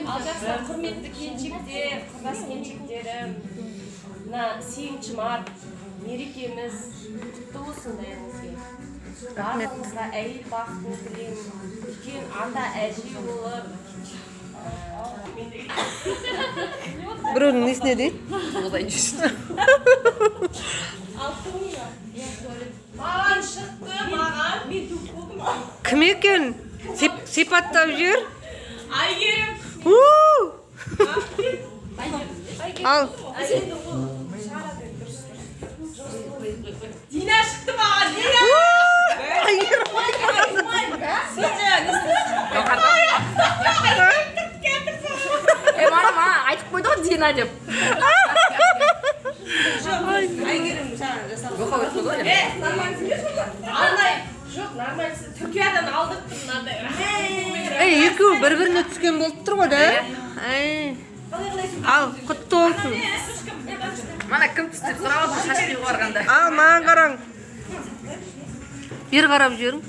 Ал жақсы, құрметті келіншектер, құрдас келіншектерім, мына 8 март мерекеміз құтты болсын бәріңізге. Барлығыңызға әйел бақытын тілеймін. Үлкен ата әже болып. Біреудің несіне дейді? Маған шықты, маған. Мен туып болдым. Кім екен? Сипаттап жүр. Айгерім. Ал. Дина шықты маған, Дина! Мама, айтып қойды ғой Дина деп. Айгерім жаңа жасалды. Жоқ, нормальсіз. Түркиядан алдырттым мынандай. Ей, екеуі бір-біріне түскен болып тұр ғой, да? Ал, құтты болсын. Мана кім түсті деп сұрап алдым, шаш қиюға барғанда. Ал, маған қараң. Бері қарап жүрің.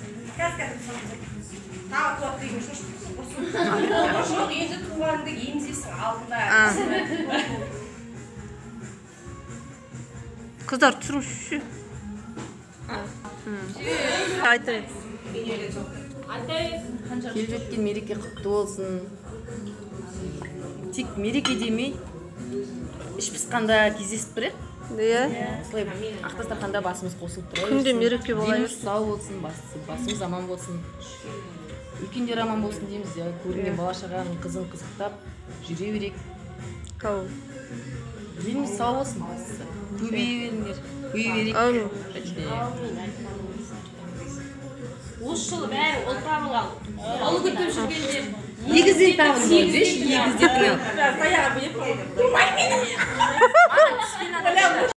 Жоқ, енді туғанды емізесің алдында. Қыздар, түсіріңізші. Айтайын. Келіп жеткен мереке құтты болсын. Тек мереке демей, іш пысқанда кездесіп тұрайық. Иә. Осылай ақ дастарханда басымыз қосылып тұра берсін. Күнде мереке бола Деніміз берсін. сау болсын, басымыз аман болсын. Үлкендер аман болсын дейміз, иә. Көрінген бала шағаның қызын қызықтап жүре берейік. Қау. Деніміз сау болсын бастысы. Көбейе беріңдер, көбейе берейік. Әумин. Точнее. Осы жылы бәрі ұл табың ал. Ұл күтіп жүргендер. Егізден табың, деші, егізден. Таяға біліп. Тұрмай мені.